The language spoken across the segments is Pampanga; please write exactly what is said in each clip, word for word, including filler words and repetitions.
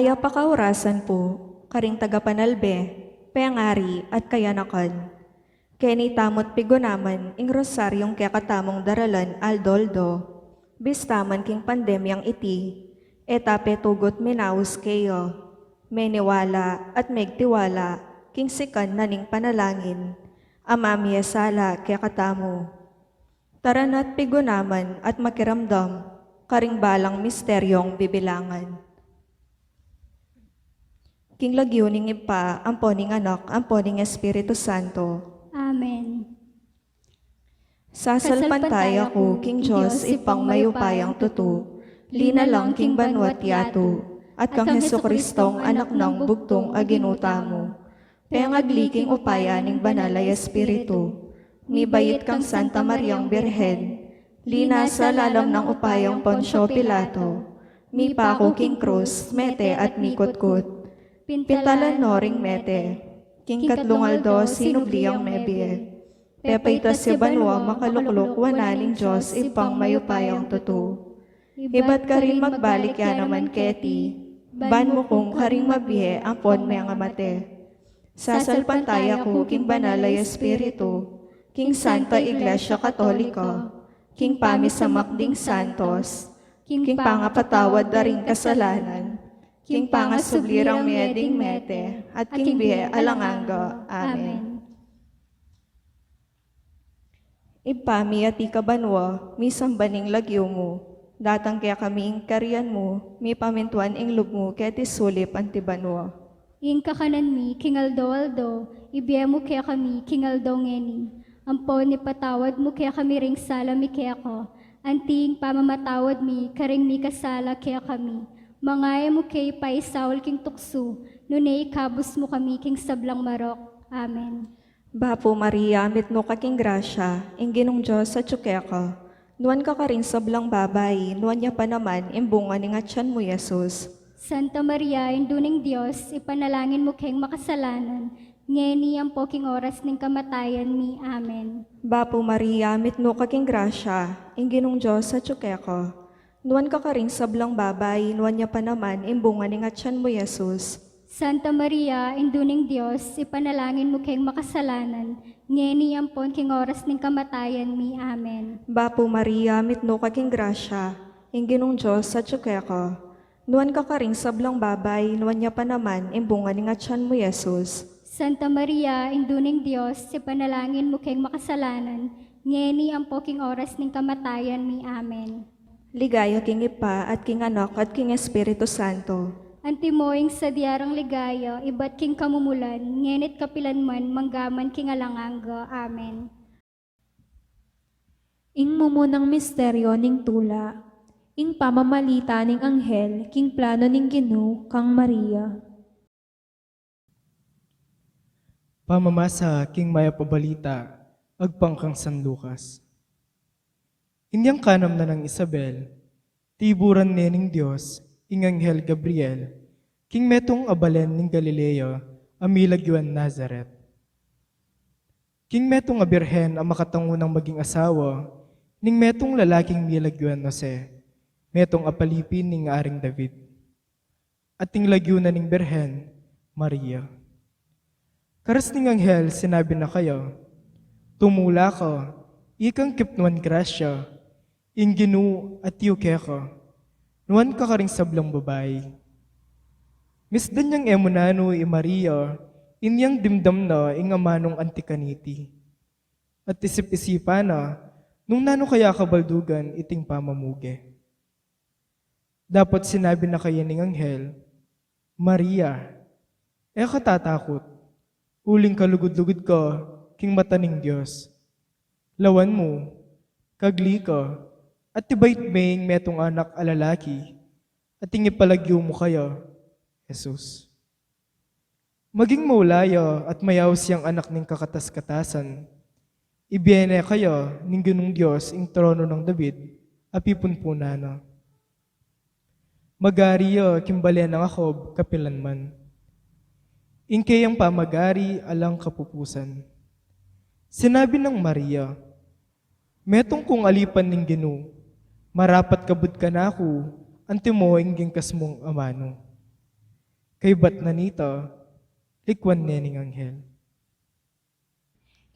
Aya pakaurasan pu, karing tagapanalbe, pengari at kayanakan. Keni tamu't pigunaman ing rosaryung kekatamung daralan aldo-aldo, bista man king pandemyang iti, e ta pe tugut minaus keya, meniwala at megtiwala king sikan na ning panalangin a mamie sala kekatamu. Tara na't pigunaman at makiramdam karing balang misteryung bibilangan. King lagyu ning Ibpa, ampo ning Anak, ampo ning Espiritu Santo. Amen. Sasalpantaya ku king Dios Ibpang mayupayang tutu, linalang king banua't yatu, at kang Jesucristong Anak nang bugtung a Ginu tamu, pengagli king upaya ning Banal a Espiritu, mibait kang Santa Mariang Birhen, linasa lalam nang upayang Poncio Pilato, mipaku king krus, mete at mikutkut. Pintalan no ring mete, king katlung aldo sinubli yang mebie. Pepaitas ya banua, makalukluk wanan ning Dios Ibpang mayupayang tutu. Ibat karin magbalik ya naman keti, ban mukung karing mabie ampon mengamate. Sasalpantaya ku king Banal a Espiritu, king Santa Iglesia Katolika, king pamisamak ding santos, king pangapatawad da ring kasalanan, king pangasubli rang mie ding mete, at king bie alang angga. Amen. Ibpa mi, atiu ka banua, misamban ing lagyu mu, datang kekami ing kayarian mu, mipamintuan ing lub mu keti sulip anti banua. Ing kakanan mi king aldo-aldo, ibie mu kekami king aldo ngeni. Ampon ipatawad mu kekami ring sala mi keka, anti ing pamamatawad mi karing mikasala kekami. Manga e mu ke ipaisaul king tuksu, nune ikabus mu kami king sablang marok. Amen. Bapu Maria, mitmu ka king grasya, ing Ginung Dios atyu keka. Nuan ka karing sablang babai, nuan ya pa naman ing bunga ning atian mu, Jesus. Santa Maria, Indu ning Dios, ipanalangin mu keng makasalanan, ngeni ampo king oras ning kamatayan mi. Amen. Bapu Maria, mitmu ka king grasya, ing Ginung Dios atyu keka. Nuan ka karing sablang babai, nuan ya pa naman ing bunga ning atian mu, Jesus. Santa Maria, Indu ning Dios, ipanalangin mu keng makasalanan, ngeni ampon king oras ning kamatayan mi. Amen. Bapu Maria, mitmu ka king grasya, ing Ginung Dios atyu keka. Nuan ka karing sablang babai, nuan ya pa naman ing bunga ning atian mu, Jesus. Santa Maria, Indu ning Dios, ipanalangin mu keng makasalanan, ngeni ampo king oras ning kamatayan mi. Amen. Ligaya king Ibpa, at king Anak, at king Espiritu Santo. Antimo ing sadya rang ligaya, ibat king kamumulan, ngeni't kapilan man, manggaman king alang angga. Amen. Ing mumunang misteryo ning tula, ing pamamalita ning anghel king plano ning Ginu kang Maria. Pamamasa king Mayap a Balita agpang kang San Lucas. Inyang kanam na nang Isabel, tiburan ne ning Dios ing anghel Gabriel king metung a balen ning Galilea a milagyuan Nazaret, king metung a birhen a makatangu nang maging asawa ning metung lalaking milagyuan Jose, metung a palipi ning Aring David. At ing lagyu na ning birhen, Maria. Karas ning anghel, sinabi na kaya, "Tumula ka, ikang kipnuan grasya, ing Ginu atyu keka, nuan ka karing sablang babai." Misdan yang e mu nanu i Maria, inyang dimdam na ing amanung anti kaniti. At isip-isipan na, nung nanu kaya kabaldugan iting pamamuge. Dapot sinabi na kaya ning anghel, "Maria, e ka tatakut, uling kalugud-lugud ka king mata ning Dios. Lawan mu, kagli ka, at ibait me ing metung anak a lalaki, at ing ipalagyu mu kaya, Jesus. Maging maula ya at mayaus yang anak ning kakatas-katasan. Ibie ne kaya ning Ginung Dios ing trono nang David a pipunpunan na. Mag-ari ya king bale nang Jacob kapilan man. Ing keyang pamag-ari alang kapupusan." Sinabi nang Maria, "Metung kung alipan ning Ginu, marapat kabud kanaku antimo ing gingkas mung amanu." Kaybat na nita, likuan ne ning anghel.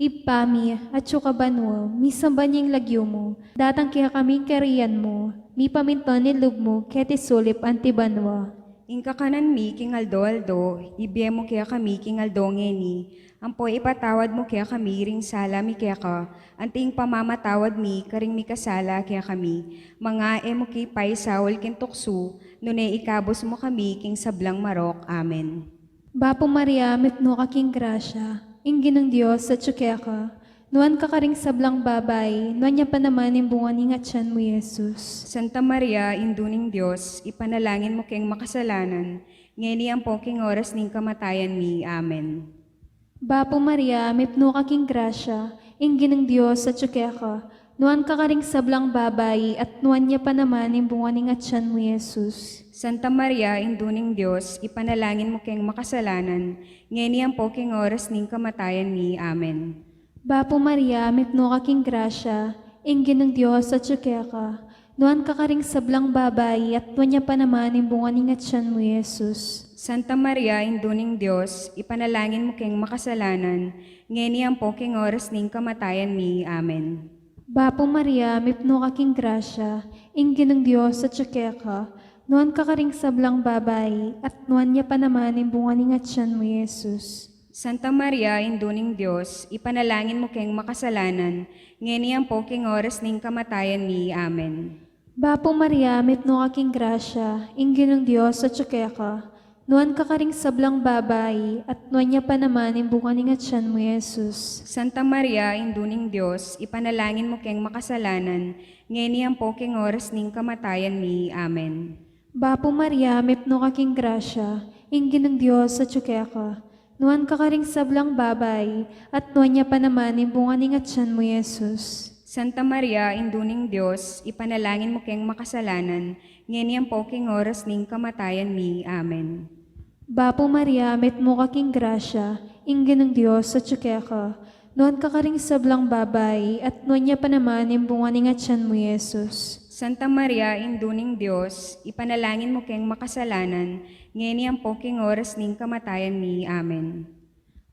Ibpa mi, atsu ka banua, misamban ya ing lagyu mu, datang kekami ing kayarian mu, mipamintuan ing lub mu, keti sulip anti banua. Ing kakanan mi king aldo-aldo, ibie mu kekami king aldo ngeni, ampo ipatawad mu kekami ring sala mi keka, anti ing pamamatawad mi karing mikasala kekami. Manga e mu ke paisaul king tuksu, nune ikabus mu kami king sablang marok. Amen. Bapu Maria, mipnu ka king grasya, ing Ginung Dios atsu keka, nuan ka karing sablang babai, nuan ya pa naman ing bunga ning atyan mu, Jesus. Santa Maria, Indu ning Dios, ipanalangin mu keng makasalanan, ngeni ampo king oras ning kamatayan mi. Amen. Bapu Maria, mipnu ka king grasya, ing Ginung Dios atsu keka, nuan ka karing sablang babai, at nuan ya pa naman ing bunga ning atyan mu, Jesus. Santa Maria, Indu ning Dios, ipanalangin mu keng makasalanan, ngeni ampo king oras ning kamatayan mi. Amen. Bapu Maria, mipnu ka king grasya, ing Ginung Dios atsu keka, nuan ka karing sablang babai, at nuan ya pa naman ing bunga ning atyan mu, Jesus. Santa Maria, Indu ning Dios, ipanalangin mu keng makasalanan, ngeni ampo king oras ning kamatayan mi. Amen. Bapu Maria, mipnu ka king grasya, ing Ginung Dios atsu keka, nuan ka karing sablang babai, at nuan ya pa naman ing bunga ning atyan mu, Jesus. Santa Maria, Indu ning Dios, ipanalangin mu keng makasalanan, ngeni ampo king oras ning kamatayan mi. Amen. Bapu Maria, mipnu ka king grasya, ing Ginung Dios atsu keka, nuan ka karing sablang babai, at nuan ya pa naman ing bunga ning atyan mu, Jesus. Santa Maria, Indu ning Dios, ipanalangin mu keng makasalanan, ngeni ampo king oras ning kamatayan mi. Amen. Bapu Maria, mipnu ka king grasya, ing Ginung Dios atsu keka, nuan ka karing sablang babai, at nuan ya pa naman ing bunga ning atyan mu, Jesus. Santa Maria, Indu ning Dios, ipanalangin mu keng makasalanan, ngeni ampo king oras ning kamatayan mi. Amen. Bapu Maria, mipnu ka king grasya, ing Ginung Dios atsu keka, nuan ka karing sablang babai, at nuan ya pa naman ing bunga ning atyan mu, Jesus. Santa Maria, Indu ning Dios, ipanalangin mu keng makasalanan, ngeni ampo king oras ning kamatayan mi. Amen.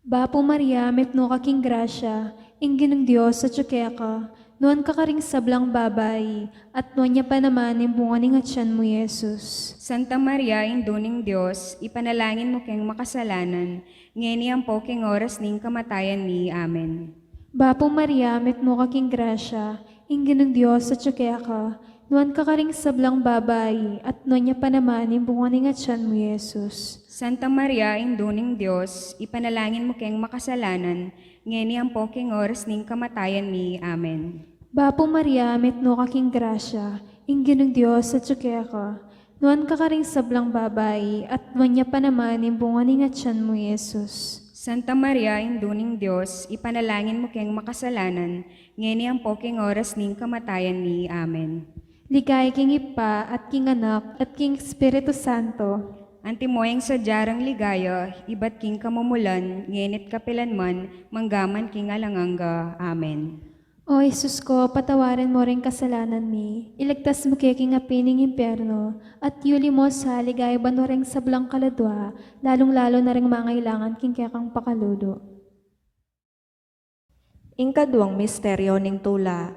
Bapu Maria, mipnu ka king grasya, ing Ginung Dios atsu keka, nuan ka karing sablang babai, at nuan ya pa naman ing bunga ning atyan mu, Jesus. Santa Maria, Indu ning Dios, ipanalangin mu keng makasalanan, ngeni ampo king oras ning kamatayan mi. Amen. Bapu Maria, mipnu ka king grasya, ing Ginung Dios atsu keka, nuan ka karing sablang babai, at nuan ya pa naman ing bunga ning atyan mu, Jesus. Santa Maria, Indu ning Dios, ipanalangin mu keng makasalanan, ngeni ampo king oras ning kamatayan mi. Amen. Bapu Maria, mipnu ka king grasya, ing Ginung Dios atsu keka, nuan ka karing sablang babai, at nuan ya pa naman ing bunga ning atyan mu, Jesus. Santa Maria, Indu ning Dios, ipanalangin mu keng makasalanan, ngeni ampo king oras ning kamatayan mi. Amen. Ligaya king Ibpa, at king Anak, at king Espiritu Santo. Antimo ing sadya rang ligaya, ibat king kamumulan, ngeni't kapilanman, manggaman king alang angga. Amen. O Jesus ko, patawaran mu ring kasalanan mi, iligtas mu ke king api ning impyerno, at yuli mu sa ligaya banua ring sablang kaladua, lalung-lalu na ring mangailangan king kekang pakalulu. Ing kaduang misteryo ning tula,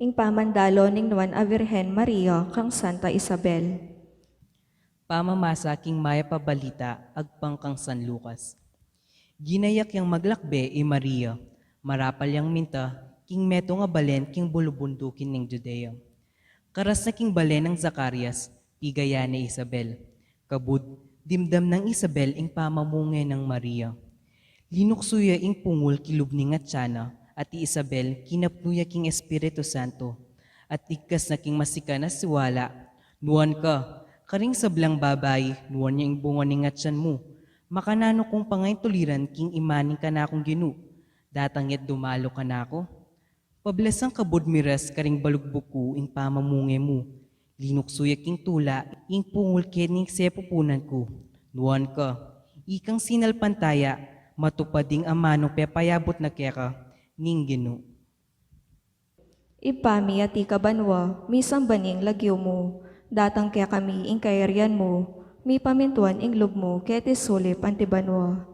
ing pamandalo ning Nuan a Virgen Maria kang Santa Isabel. Pamamasa king Mayap a Balita agpang kang San Lucas. Ginayak yang maglakbe i Maria, marapal yang minta king metung a balen king bulubundukin ning Judea. Karas na king balen nang Zacarias, pigaya ne i Isabel. Kabud, dimdam nang Isabel ing pamamunge nang Maria. Linuksu ya ing pungul kilub ning atyan na, at i Isabel kinapnu ya king Espiritu Santo, at igkas na king masikan a siwala, nuan ka karing sablang babai, nuan ya ing bunga ning atyan mu. Makananu kung pangaintuliran king ima ning kanakung Ginu? Datang ya't dumalu kanaku? Pablasang kabud miras karing balugbug ku ing pamamunge mu. Linuksu ya king tula ing pungul kening sepupunan ku. Nuan ka, ikang sinalpantaya, matupad ing amanung pepayabut na keka ning Ginu. Ibpa mi, atiu ka banua, misamban ing lagyu mu, datang kekami ing kayarian mu, Mipamintuan ing lub mu keti sulip anti banua.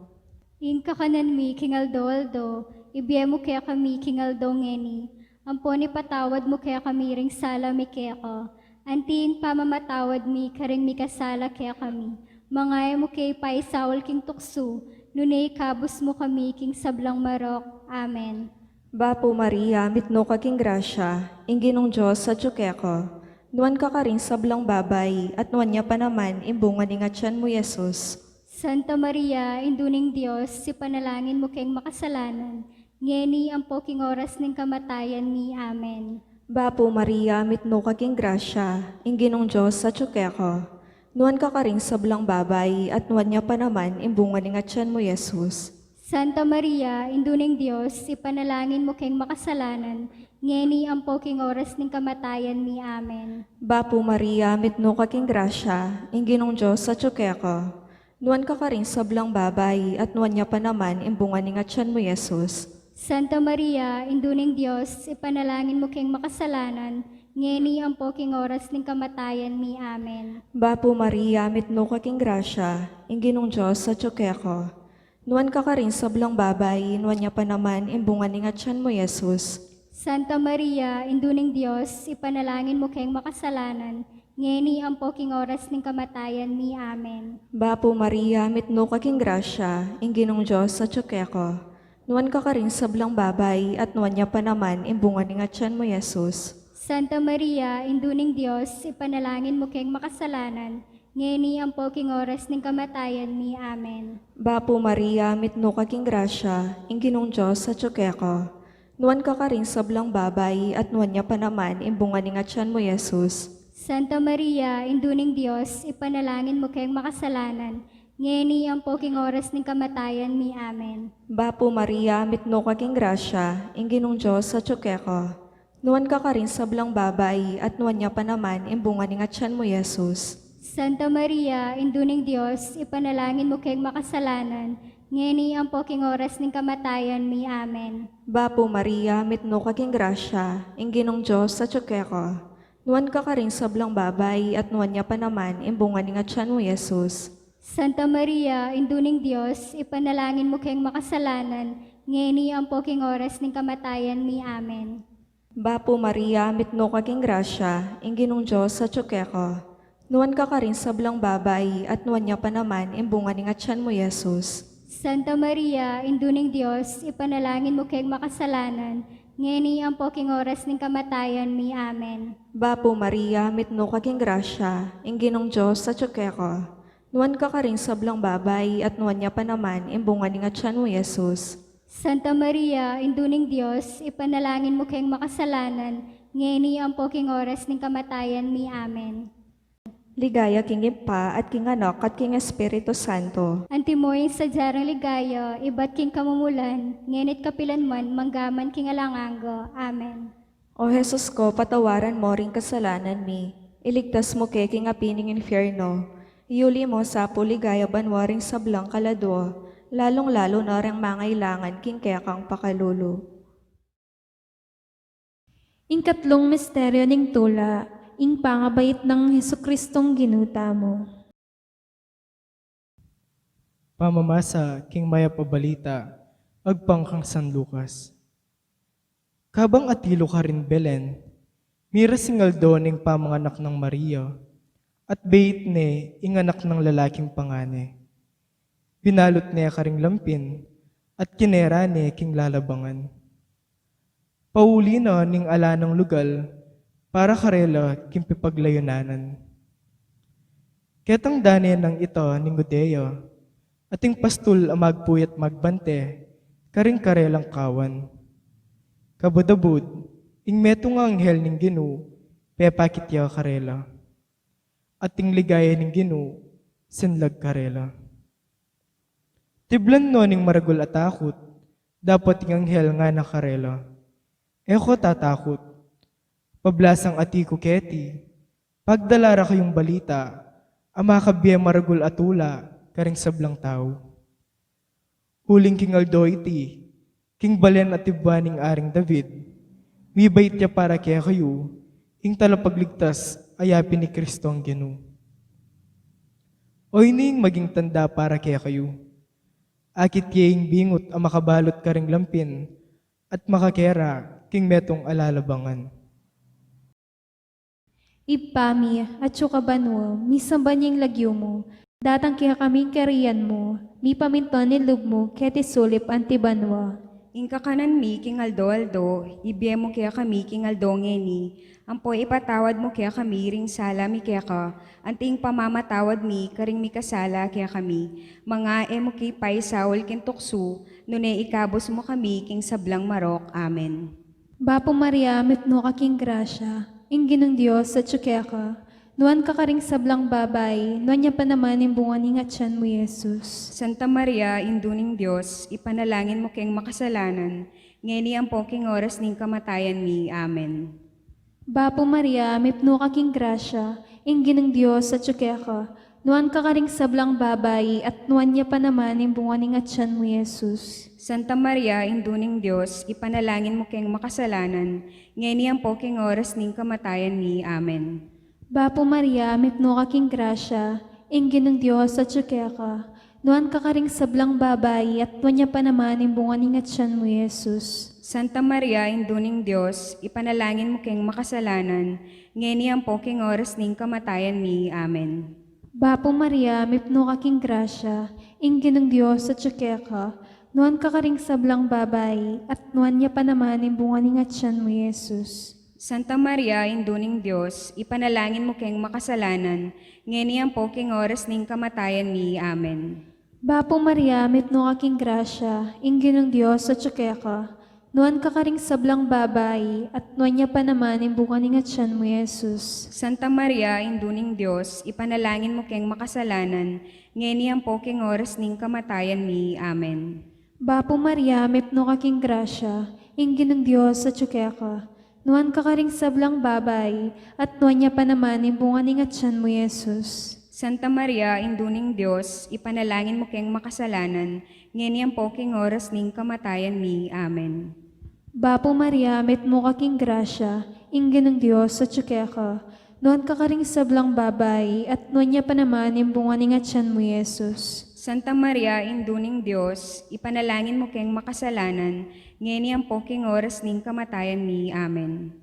Ing kakanan mi king aldo-aldo, ibie mu kekami king aldo ngeni, ampon ipatawad mu kekami ring sala mi keka, anti ing pamamatawad mi karing mikasala kekami. Manga e mu ke paisaul king tuksu, nune ikabus mu kami king sablang marok. Amen. Bapu Maria, mitmu ka king grasya, ing Ginung Dios atyu keka. Nuan ka karing sablang babai, at nuan ya pa naman ing bunga ning atian mu, Jesus. Santa Maria, Indu ning Dios, ipanalangin mu keng makasalanan, ngeni ampo king oras ning kamatayan mi. Amen. Bapu Maria, mitmu ka king grasya, ing Ginung Dios atyu keka. Nuan ka karing sablang babai, at nuan ya pa naman ing bunga ning atian mu, Jesus. Santa Maria, Indu ning Dios, ipanalangin mu keng makasalanan, ngeni ampo king oras ning kamatayan mi. Amen. Bapu Maria, mitmu ka king grasya, ing Ginung Dios atyu keka. Nuan ka karing sablang babai, at nuan ya pa naman ing bunga ning atian mu, Jesus. Santa Maria, Indu ning Dios, ipanalangin mu keng makasalanan, ngeni ampo king oras ning kamatayan mi. Amen. Bapu Maria, mitmu ka king grasya, ing Ginung Dios atyu keka. Nuan ka karing sablang babai, nuan ya pa naman ing bunga ning atian mu, Jesus. Santa Maria, Indu ning Dios, ipanalangin mu keng makasalanan, ngeni ampo king oras ning kamatayan mi. Amen. Bapu Maria, mitmu ka king grasya, ing Ginung Dios atyu keka. Nuan ka karing sablang babai, at nuan ya pa naman ing bunga ning atian mu, Jesus. Santa Maria, Indu ning Dios, ipanalangin mu keng makasalanan, ngeni ampo king oras ning kamatayan mi. Amen. Bapu Maria, mitmu ka king grasya, ing Ginung Dios atyu keka. Nuan ka karing sablang babai, at nuan ya pa naman ing bunga ning atian mu, Jesus. Santa Maria, Indu ning Dios, ipanalangin mu keng makasalanan, ngeni ampo king oras ning kamatayan mi. Amen. Bapu Maria, mitmu ka king grasya, ing Ginung Dios atyu keka. Nuan ka karing sablang babai, at nuan ya pa naman ing bunga ning atian mu, Jesus. Santa Maria, Indu ning Dios, ipanalangin mu keng makasalanan, ngeni ampo king oras ning kamatayan mi. Amen. Bapu Maria, mitmu ka king grasya, ing Ginung Dios atyu keka. Nuan ka karing sablang babai, at nuan ya pa naman ing bunga ning atian mu, Jesus. Santa Maria, Indu ning Dios, ipanalangin mu keng makasalanan, ngeni ampo king oras ning kamatayan mi. Amen. Bapu Maria, mitmu ka king grasya, ing Ginung Dios atyu keka. Nuan ka karing sablang babai, at nuan ya pa naman ing bunga ning atian mu, Jesus. Santa Maria, Indu ning Dios, ipanalangin mu keng makasalanan, ngeni ampo king oras ning kamatayan mi. Amen. Bapu Maria, mitmu ka king grasya, ing Ginung Dios atyu keka. Nuan ka karing sablang babai, at nuan ya pa naman ing bunga ning atian mu, Jesus. Santa Maria, Indu ning Dios, ipanalangin mu keng makasalanan, ngeni ampo king oras ning kamatayan mi. Amen. Ligaya king Ibpa, at king Anak, at king Espiritu Santo. Antimo ing sadya rang ligaya, ibat king kamumulan, ngeni't kapilan man, manggaman king alang angga. Amen. O Jesus ko, patawaran mo ring kasalanan mi, iligtas mu ke king api ning infierno, iuli mu sa pu ligaya banua ring sablang kaladua, lalung-lalu na reng mangailangan king kekang pakalulu. Ing katlung misteryo ning tula, ing pangabait nang Jesucristong Ginu tamu. Pamamasa king Mayap a Balita agpang kang San Lucas. Kabang atilu karin Belen, miras ing aldo ning pamanganak nang Maria, at beit ne ing anak nang lalaking pangane. Binalut ne karing lampin, at kinera ne king lalabangan. Pauli na ning ala nang lugal para karela king pipaglayunanan. Ketang dane nang ita ning Judea, ating pastul a magpuyat magbante karing karelang kawan. Kabud-abud, ing metung a anghel ning Ginu pepakit ya karela. Ating ligaya ning Ginu sinlag karela. Tiblan no ning maragul a takut, dapot ing anghel ngana karela, "E ko tatakut. Pablasang ati ku keti, pagdala ra kayung balita a makabie maragul a tula karing sablang tau. Uling king aldo iti, king balen a tibwa ning Aring David, mibait ya para kekayu ing Talapagligtas a yapin i Kristong Ginu." O ini ing maging tanda para kekayu: akit ye ing bingut a makabalut karing lampin, at makakera king metung a lalabangan. Ibpa mi, atsu ka banua, misamban ya ing lagyu mu, datang kekami ing kayarian mu, mipamintuan ing lub mu keti sulip anti banua. Ing kakanan mi king aldo-aldo, ibie mu kekami king aldo ngeni, ampo ipatawad mu kekami ring sala mi keka, anti ing pamamatawad mi karing mikasala kekami. Manga e mu ke paisaul king tuksu, nune ikabus mu kami king sablang marok. Amen. Bapu Maria, mipnu ka king grasya, ing Ginung Dios atsu keka, nuan ka karing sablang babai, nuan ya pa naman ing bunga ning atyan mu, Jesus. Santa Maria, Indu ning Dios, ipanalangin mu keng makasalanan, ngeni ampo king oras ning kamatayan mi. Amen. Bapu Maria, mipnu ka king grasya, ing Ginung Dios atsu keka, nuan ka karing sablang babai, at nuan ya pa naman ing bunga ning atyan mu, Jesus. Santa Maria, Indu ning Dios, ipanalangin mu keng makasalanan, ngeni ampo king oras ning kamatayan mi. Amen. Bapu Maria, mipnu ka king grasya, ing Ginung Dios atsu keka, nuan ka karing sablang babai, at nuan ya pa naman ing bunga ning atyan mu, Jesus. Santa Maria, Indu ning Dios, ipanalangin mu keng makasalanan, ngeni ampo king oras ning kamatayan mi. Amen. Bapu Maria, mipnu ka king grasya, ing Ginung Dios atsu keka, nuan ka karing sablang babai, at nuan ya pa naman ing bunga ning atyan mu, Jesus. Santa Maria, Indu ning Dios, ipanalangin mu keng makasalanan, ngeni ampo king oras ning kamatayan mi. Amen. Bapu Maria, mipnu ka king grasya, ing Ginung Dios atsu keka, nuan ka karing sablang babai, at nuan ya pa naman ing bunga ning atyan mu, Jesus. Santa Maria, Indu ning Dios, ipanalangin mu keng makasalanan, ngeni ampo king oras ning kamatayan mi. Amen. Bapu Maria, mipnu ka king grasya, ing Ginung Dios atsu keka, nuan ka karing sablang babai, at nuan ya pa naman ing bunga ning atyan mu, Jesus. Santa Maria, Indu ning Dios, ipanalangin mu keng makasalanan, ngeni ampo king oras ning kamatayan mi. Amen. Bapu Maria, mipnu ka king grasya, ing Ginung Dios atsu keka, nuan ka karing sablang babai, at nuan ya pa naman ing bunga ning atyan mu, Jesus. Santa Maria, Indu ning Dios, ipanalangin mu keng makasalanan, ngeni ampo king oras ning kamatayan mi. Amen.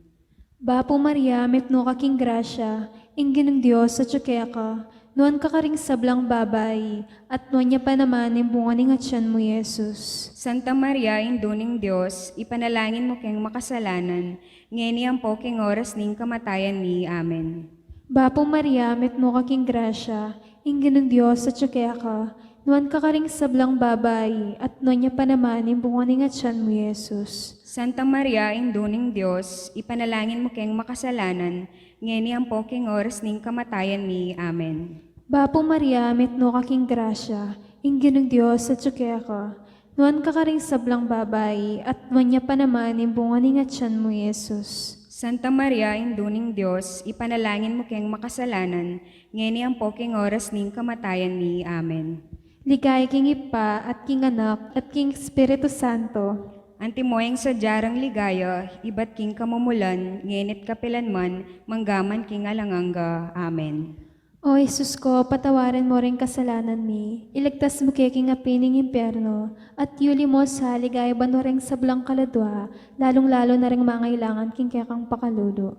Bapu Maria, mipnu ka king grasya, ing Ginung Dios atsu keka, nuan ka karing sablang babai, at nuan ya pa naman ing bunga ning atyan mu, Jesus. Santa Maria, Indu ning Dios, ipanalangin mu keng makasalanan, ngeni ampo king oras ning kamatayan mi. Amen. Bapu Maria, mipnu ka king grasya, ing Ginung Dios atsu keka, nuan ka karing sablang babai, at nuan ya pa naman ing bunga ning atyan mu, Jesus. Santa Maria, Indu ning Dios, ipanalangin mu keng makasalanan, ngeni ampo king oras ning kamatayan mi. Amen. Bapu Maria, mipnu ka king grasya, ing Ginung Dios atsu keka, nuan ka karing sablang babai, at nuan ya pa naman ing bunga ning atyan mu, Jesus. Santa Maria, Indu ning Dios, ipanalangin mu keng makasalanan, ngeni ampo king oras ning kamatayan mi. Amen. Ligaya king Ibpa, at king Anak, at king Espiritu Santo. Antimo ing sadya rang ligaya, ibat king kamumulan, ngeni't kapilanman, manggaman king alang angga. Amen. O Jesus ko, patawaran mu ring kasalanan mi, iligtas mu ke king api ning impyerno, at yuli mu sa ligaya banua ring sablang kaladua, lalung-lalu na ring mangailangan king kekang pakalulu.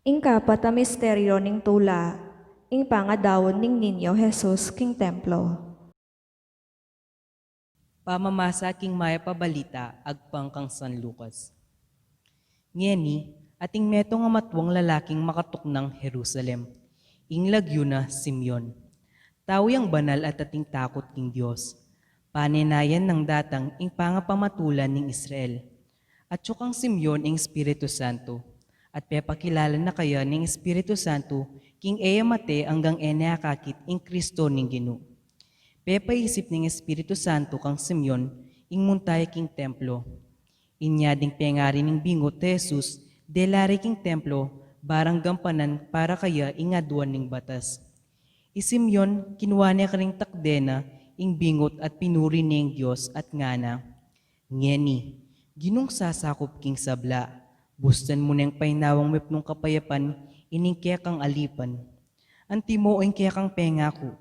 Ing kapat a misteryo ning tula, ing pangadaun ning Niño Jesus king templo. Pamamasa king Mayap a Balita agpang kang San Lucas. Ngeni, ating metung a matuang lalaking makatuknang Jerusalem, ing lagyu na Simeon. Tau yang banal at ating takut king Dios. Panenayan nang datang ing pangapamatulan ning Israel. Atyu kang Simeon ing Espiritu Santo, at pepakilala na kaya ning Espiritu Santo king e ya mate anggang e ne akakit ing Kristo ning Ginu. Pepaisip ning Espiritu Santo kang Simeon ing munta ya king templo. Inya ding pengari ning bingut a Jesus, dela re king templo, barang gampanan para kaya ing aduan ning batas. I Simeon, kinua ne karing takde na ing bingut at pinuri ne ing Dios at ngana, "Ngeni, Ginung sasakup king sabla, bustan mu neng painawang mipnung kapayapan ining kekang alipan. Antimo ing kekang pengaku,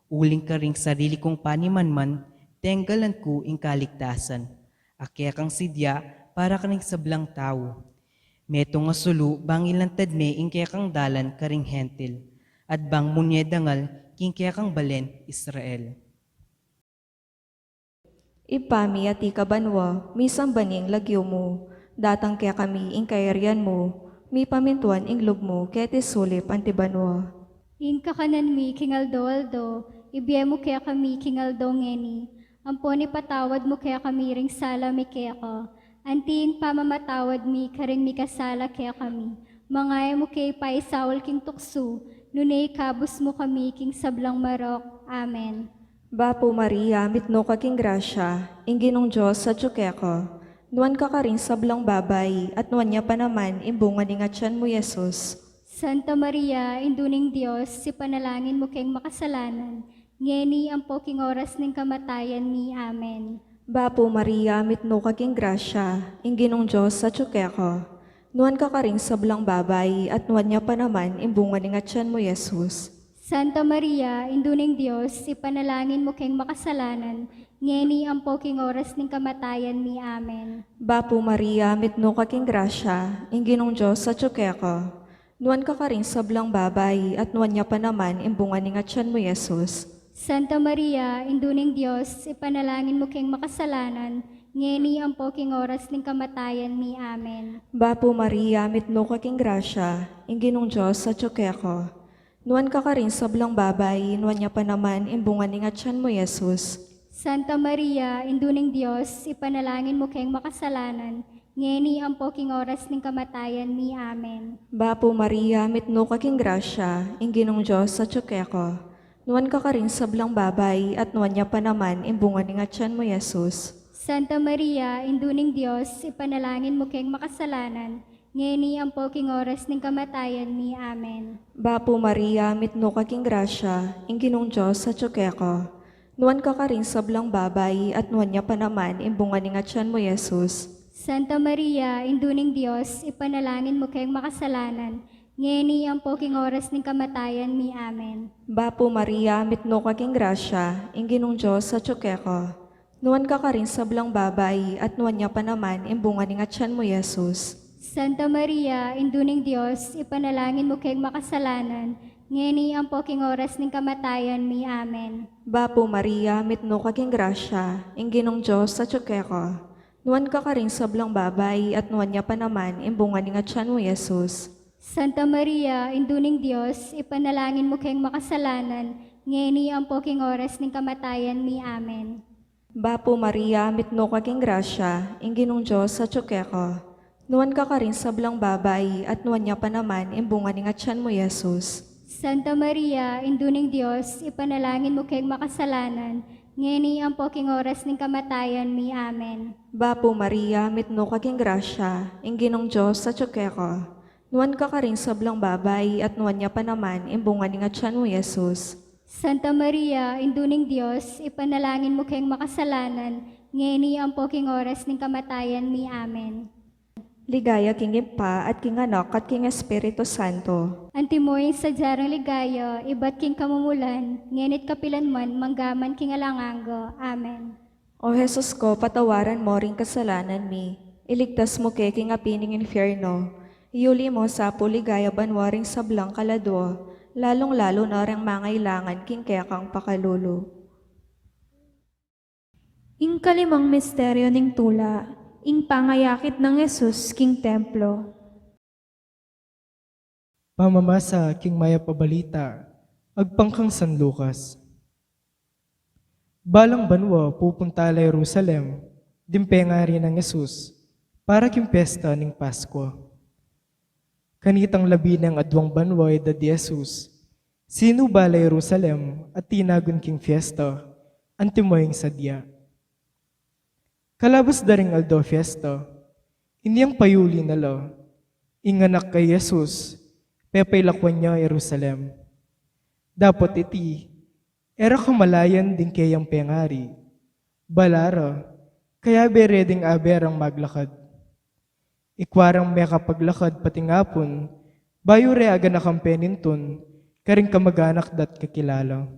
uling karing sarili kung panimanman, tenggalan ku ing kaligtasan. A kekang sidya para karing sablang tau. Metung a sulu bang ilantad me ing kekang dalan karing Hentil, at bang munye dangal king kekang balen Israel. Ibpa mi, atiu ka banua, misamban ing lagyu mu, datang kekami ing kayarian mu, mipamintuan ing lub mu keti sulip anti banua. Ing kakanan mi king aldo-aldo, ibie mu kekami king aldo ngeni, ampon ipatawad mu kekami ring sala mi keka, anti ing pamamatawad mi karing mikasala kekami, manga e mu ke paisaul king tuksu, nune ikabus mu kami king sablang marok. Amen. Bapu Maria, mitmu ka king grasya, ing Ginung Dios atyu keka, nuan ka karing sablang babai, at nuan ya pa naman ing bunga ning atyan mu, Jesus. Santa Maria, Indu ning Dios, ipanalangin mu keng makasalanan, ngeni ampo king oras ning kamatayan mi. Amen. Bapu Maria, mitmu ka king grasya, ing Ginung Dios atyu keka, nuan ka karing sablang babai, at nuan ya pa naman ing bunga ning atyan mu, Jesus. Santa Maria, Indu ning Dios, ipanalangin mu keng makasalanan, ngeni ampo king oras ning kamatayan mi. Amen. Bapu Maria, mitmu ka king grasya, ing Ginung Dios atyu keka, nuan ka karing sablang babai, at nuan ya pa naman ing bunga ning atyan mu, Jesus. Santa Maria, Indu ning Dios, ipanalangin mu keng makasalanan, ngeni ampo king oras ning kamatayan mi. Amen. Bapu Maria, mitmu ka king grasya, ing Ginung Dios atyu keka, nuan ka karing sablang babai, nuan ya pa naman ing bunga ning atyan mu, Jesus. Santa Maria, Indu ning Dios, ipanalangin mu keng makasalanan, ngeni ampo king oras ning kamatayan mi. Amen. Bapu Maria, mitmu ka king grasya, ing Ginung Dios atyu keka, nuan ka karing sablang babai, at nuan ya pa naman ing bunga ning atyan mu, Jesus. Santa Maria, Indu ning Dios, ipanalangin mu keng makasalanan, ngeni ampo king oras ning kamatayan mi. Amen. Bapu Maria, mitmu ka king grasya, ing Ginung Dios atyu keka, nuan ka karing sablang babai, at nuan ya pa naman ing bunga ning atyan mu, Jesus. Santa Maria, Indu ning Dios, ipanalangin mu keng makasalanan, ngeni ampo king oras ning kamatayan mi. Amen. Bapu Maria, mitmu ka king grasya, ing Ginung Dios atyu keka, nuan ka karing sablang babai, at nuan ya pa naman ing bunga ning atyan mu, Jesus. Santa Maria, Indu ning Dios, ipanalangin mu keng makasalanan, ngeni ampo king oras ning kamatayan mi. Amen. Bapu Maria, mitmu ka king grasya, ing Ginung Dios atyu keka, nuan ka karing sablang babai, at nuan ya pa naman ing bunga ning atyan mu, Jesus. Santa Maria, Indu ning Dios, ipanalangin mu keng makasalanan, ngeni ampo king oras ning kamatayan mi. Amen. Bapu Maria, mitmu ka king grasya, ing Ginung Dios atyu keka, nuan ka karing sablang babai, at nuan ya pa naman ing bunga ning atyan mu, Jesus. Santa Maria, Indu ning Dios, ipanalangin mu keng makasalanan, ngeni ampo king oras ning kamatayan mi. Amen. Bapu Maria, mitmu ka king grasya, ing Ginung Dios atyu keka, nuan ka karing sablang babai, at nuan ya pa naman ing bunga ning atyan mu, Jesus. Santa Maria, Indu ning Dios, ipanalangin mu keng makasalanan, ngeni ampo king oras ning kamatayan mi. Amen. Ligaya king Ibpa, at king Anak, at king Espiritu Santo. Antimo ing sadya rang ligaya, ibat king kamumulan, ngeni't kapilan man, manggaman king alang angga. Amen. O Jesus ko, patawaran mo ring kasalanan mi, iligtas mu ke king api ning infierno, iyuli mu sa pu ligaya banua ring sablang kaladua, lalung-lalu na reng mangailangan king kekang pakalulu. Ing kalimang misteryo ning tula, ing pangayakit nang Jesus king templo. Pamamasa king Mayap a Balita agpang kang San Lucas. Balang banua pupunta la Jerusalem ding pengari nang Jesus para king pesta ning Paskua. Kanitang labi neng aduang banua idad i Jesus, sinuba la Jerusalem at tinagun king fiesta, antimo ing sadya. Kalabus da ring aldo fiesta, inyang payuli na la, ing anak a i Jesus, pepailakwan ya Jerusalem. Dapot iti, e ra kamalayan ding keyang pengari, bala ra, kayabe re ding abe rang maglakad. Ikwa rang mekapaglakad pating apun, bayu re aganakan penintun, karing kamaganak da't kakilala.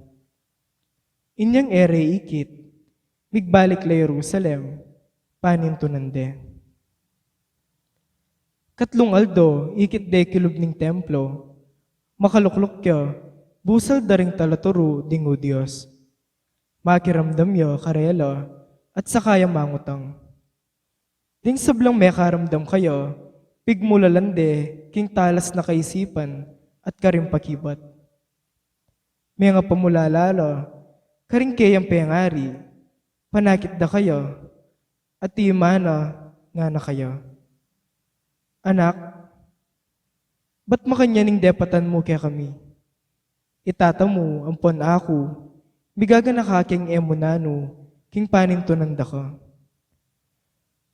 Inyang e re ikit, migbalik la Jerusalem, panintunan de. Katlung aldo, ikit de kilub ning templo, makalukluk ya, busal da ring talaturu ding Judios. Makiramdam ya karela, at saka ya mangutang. Ding sablang mekaramdam kaya, pigmulalan de king talas na kaisipan at karing pakibat. Mengapamulala la karing keyang pengari, panakit da kaya, at imana ngana kaya, "Anak, ba't makanyan ing depatan mu kekami? I tata mu ampon aku, migaganaka keng e mu nanu king panintunan da ka."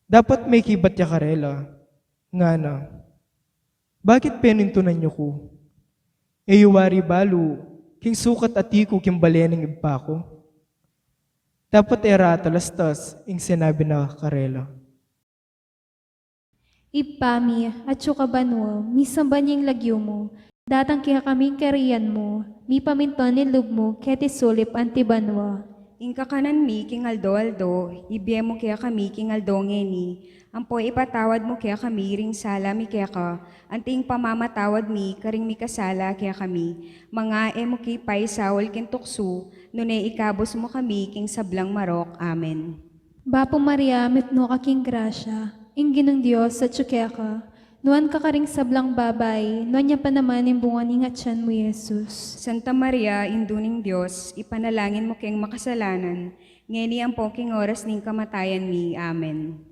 Dapot mekibat ya karela, ngana, "Bakit penintunan yu ku? E yu wari balu king sukat atiku king bale ning ibpa ku?" Dapot e ra atalastas ing sinabi na karela. Ibpa mi, atsu ka banua, misamban ya ing lagyu mu, datang kekami ing kayarian mu, mipamintuan ing lub mu keti sulip anti banua. Ing kakanan mi king aldo-aldo, ibie mu kekami king aldo ngeni, ampo ipatawad mu kekami ring sala mi keka, anti ing pamamatawad mi karing mikasala kekami. Manga e mu ke paisaul king tuksu, nune ikabus mu kami king sablang marok. Amen. Bapu Maria, mipnu ka king grasya, ing Ginung Dios atsu keka, nuan ka karing sablang babai, nuan ya pa naman ing bunga ning atyan mu, Jesus. Santa Maria, Indu ning Dios, ipanalangin mu keng makasalanan, ngeni ampo king oras ning kamatayan mi. Amen.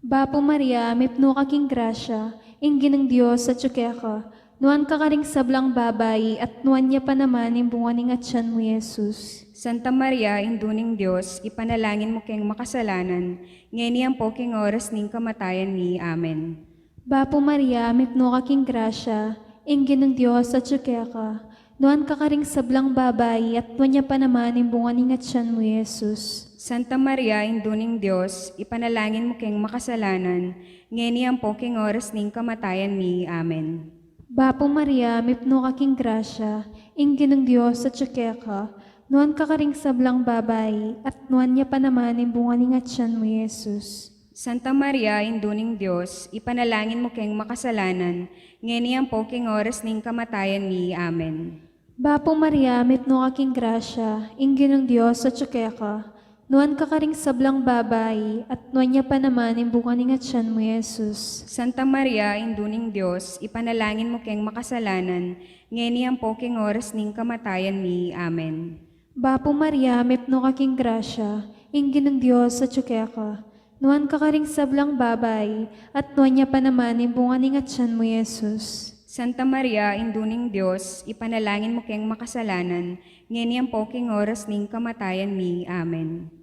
Bapu Maria, mipnu ka king grasya, ing Ginung Dios atsu keka, nuan ka karing sablang babai, at nuan ya pa naman ing bunga ning atyan mu, Jesus. Santa Maria, Indu ning Dios, ipanalangin mu keng makasalanan, ngeni ampo king oras ning kamatayan mi. Amen. Bapu Maria, mipnu ka king grasya, ing Ginung Dios atsu keka, nuan ka karing sablang babai, at nuan ya pa naman ing bunga ning atyan mu, Jesus. Santa Maria, Indu ning Dios, ipanalangin mu keng makasalanan, ngeni ampo king oras ning kamatayan mi. Amen. Bapu Maria, mipnu ka king grasya, ing Ginung Dios atsu keka, nuan ka karing sablang babai, at nuan ya pa naman ing bunga ning atyan mu, Jesus. Santa Maria, Indu ning Dios, ipanalangin mu keng makasalanan, ngeni ampo king oras ning kamatayan mi. Amen. Bapu Maria, mipnu ka king grasya, ing Ginung Dios atsu keka, nuan ka karing sablang babai, at nuan ya pa naman ing bunga ning atyan mu, Jesus. Santa Maria, Indu ning Dios, ipanalangin mu keng makasalanan, ngeni ampo king oras ning kamatayan mi. Amen. Bapu Maria, mipnu ka king grasya, ing Ginung Dios atsu keka, nuan ka karing sablang babai, at nuan ya pa naman ing bunga ning atyan mu, Jesus. Santa Maria, Indu ning Dios, ipanalangin mu keng makasalanan, ngeni ampo king oras ning kamatayan mi. Amen.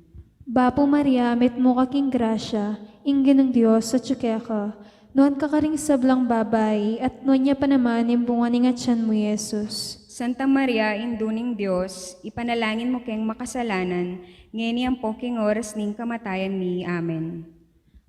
Bapu Maria, mipnu ka king grasya, ing Ginung Dios atsu keka, nuan ka karing sablang babai, at nuan ya pa naman ing bunga ning atyan mu, Jesus. Santa Maria, Indu ning Dios, ipanalangin mu keng makasalanan, ngeni ampo king oras ning kamatayan mi. Amen.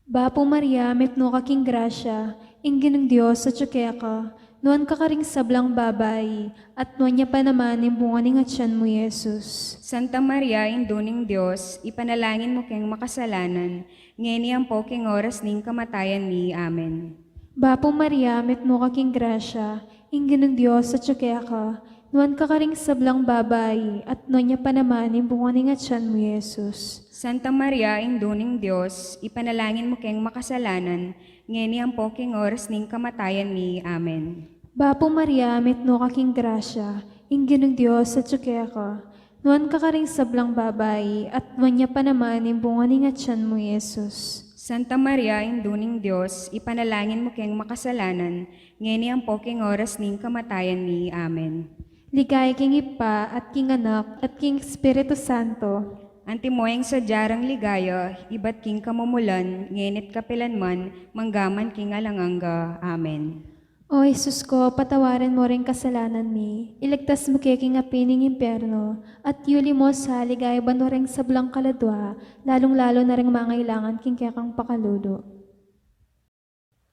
Bapu Maria, mipnu ka king grasya, ing Ginung Dios atsu keka, nuan ka karing sablang babai, at nuan ya pa naman ing bunga ning atyan mu, Jesus. Santa Maria, Indu ning Dios, ipanalangin mu keng makasalanan, ngeni ampo king oras ning kamatayan mi. Amen. Bapu Maria, mipnu ka king grasya, ing Ginung Dios atsu keka, nuan ka karing sablang babai, at nuan ya pa naman ing bunga ning atyan mu, Jesus. Santa Maria, Indu ning Dios, ipanalangin mu keng makasalanan, ngeni ampo king oras ning kamatayan mi. Amen. Bapu Maria, mipnu ka king grasya, ing Ginung Dios atsu keka, nuan ka karing sablang babai, at nuan ya pa naman ing bunga ning atyan mu, Jesus. Santa Maria, Indu ning Dios, ipanalangin mu keng makasalanan, ngeni ampo king oras ning kamatayan mi. Amen. Ligaya king Ibpa, at king Anak, at king Espiritu Santo. Antimo ing sadya rang ligaya, ibat king kamumulan, ngeni't kapilanman, manggaman king alang angga. Amen. O Jesus ko, patawaran mo ring kasalanan mi, iligtas mo ke king api ning impyerno, at yuli mo sa ligaya banua ring sablang kaladua, lalung-lalu na ring mangailangan king kekang pakalulu.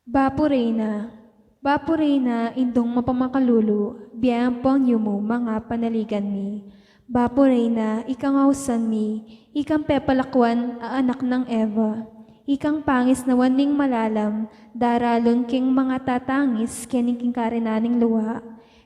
Bapu Reyna. Bapu Reyna, Indung mapamakalulu, bie ampon yumu, manga panaligan mi. Bapu Reyna, ikang ausan mi, ikang pepalakuan a anak nang Eva, ikang pangisnawan ming malalam, daralun king mangatatangis keni king karinan ning lua.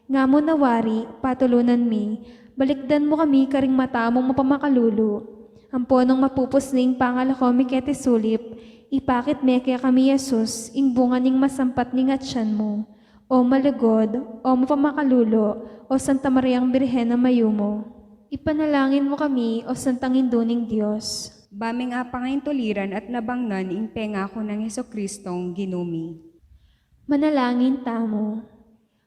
Nga mu na wari, patulunan mi, balikdan mu kami karing mata mung mapamakalulu. Ampo nung mapupus na ing pangalako mi keti sulip, ipakit me kekami i Jesus, ing bunga ning masampat ning atian mu. O malugud, o mapamakalulu, o Santa Mariang Birhen a mayumu. Ipanalangin mu kami, o Santang Indu ning Dios. Ba ming apangaintuliran at nabangnan ing pengaku nang Jesucristong Ginu mi. Manalangin tamu.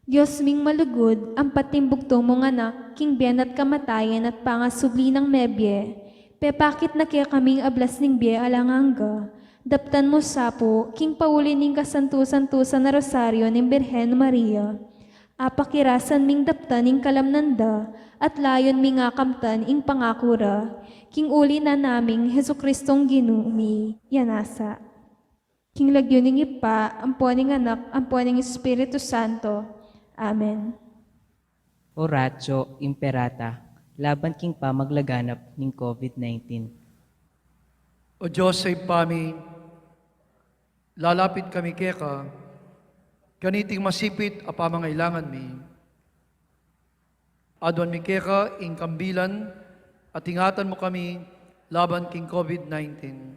Dios ming malugud, ampat ing bugtung mung Anak, king bie na at kamatayan at pangasubli nang mebie, pepakit na kekami ing ablas ning bie alang angga. Daptan mu sa pu, king pauli ning kasantu-santusan a Rosario ning Birhen Maria. Apakirasan ming daptan ing kalamnan da, at layun ming akamtan ing pangaku ra, king uli na naming Jesucristong Ginu mi. Yanasa. King lagyu ning Ibpa, ampo ning Anak, ampo ning Espiritu Santo. Amen. Oratio Imperata, laban king pamaglaganap ning COVID nineteen. O Dios a Ibpa mi, lalapit kami keka, kaniting masipit a pamangailangan mi. Aduan mi keka ing kambilan at ingatan mu kami laban king COVID nineteen.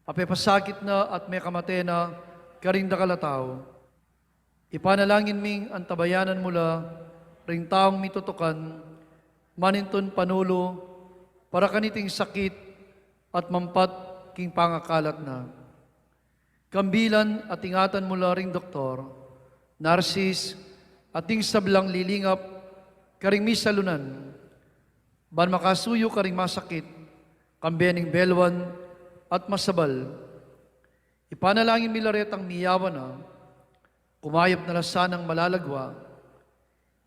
A pepasakit na at mekamate na karing dakal a tau. Ipanalangin ming antabayanan mu la ring taung mitutukan, manintun panulu para kaniting sakit at mampat king pangakalat na. Kambilan at ingatan mu la ring doktor, narsis, at ding sablang lilingap karing misalunan, ban makasuyu karing masakit, kambe ning beluan at masabal. Ipanalangin mi la retang miyawan na, kumayap na la sanang malalagwa.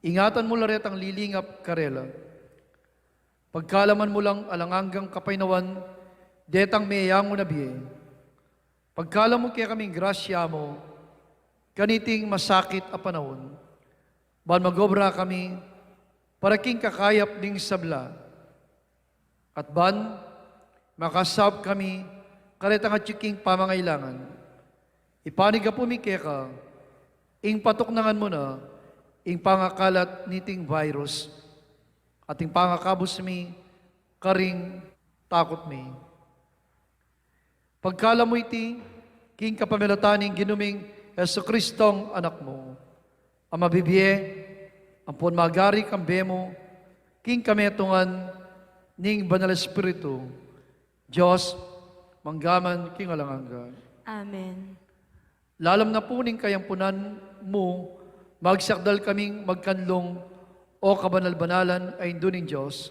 Ingatan mu la retang lilingap karela. Pagkalaman mu lang alang anggang kapaynawan detang meyangu na bie. Pagkalam mu kekaming grasya mu kaniting masakit a panaun, ban magobra kami para king kakayap ning sabla. At ban makasaup kami karetang atyu king pamangailangan, ipanigapu mi keka ing patuknangan mu na ing pangakalat niting virus, at ing pangakabus mi karing takut mi. Pagkalam mu iti king kapamilatan ning Ginu ming Jesucristong Anak mu, a mabibie ampon magari kambe mu king kametungan ning Banal Espiritu, Dios, mangga man king alang angga. Amen. Lalam na pu ning kayampunan mu, magsakdal kaming magkanlung, o kabanal-banalan a Indu ning Dios,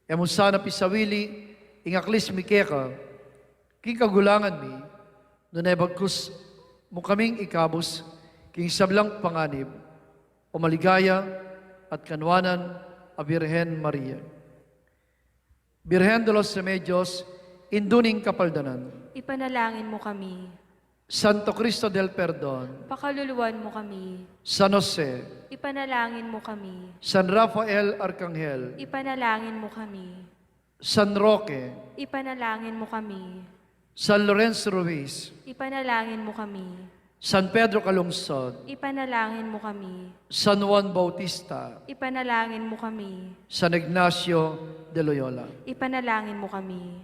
e mu sana pisawili ing aklis mi keka king kagulangan mi, nune bagkus mu kaming ikabus king sablang panganib, o maligaya at kanuanan a Birhen Maria. Birhen de los Remedios, Indu ning Kapaldanan. Ipanalangin mu kami. Santo Cristo del Perdon. Pakaluluan mu kami. San Jose. Ipanalangin mu kami. San Rafael Arkanghel. Ipanalangin mu kami. San Roque. Ipanalangin mu kami. San Lorenzo Ruiz. Ipanalangin mu kami. San Pedro Calungsod. Ipanalangin mu kami. San Juan Bautista. Ipanalangin mu kami. San Ignacio de Loyola. Ipanalangin mu kami.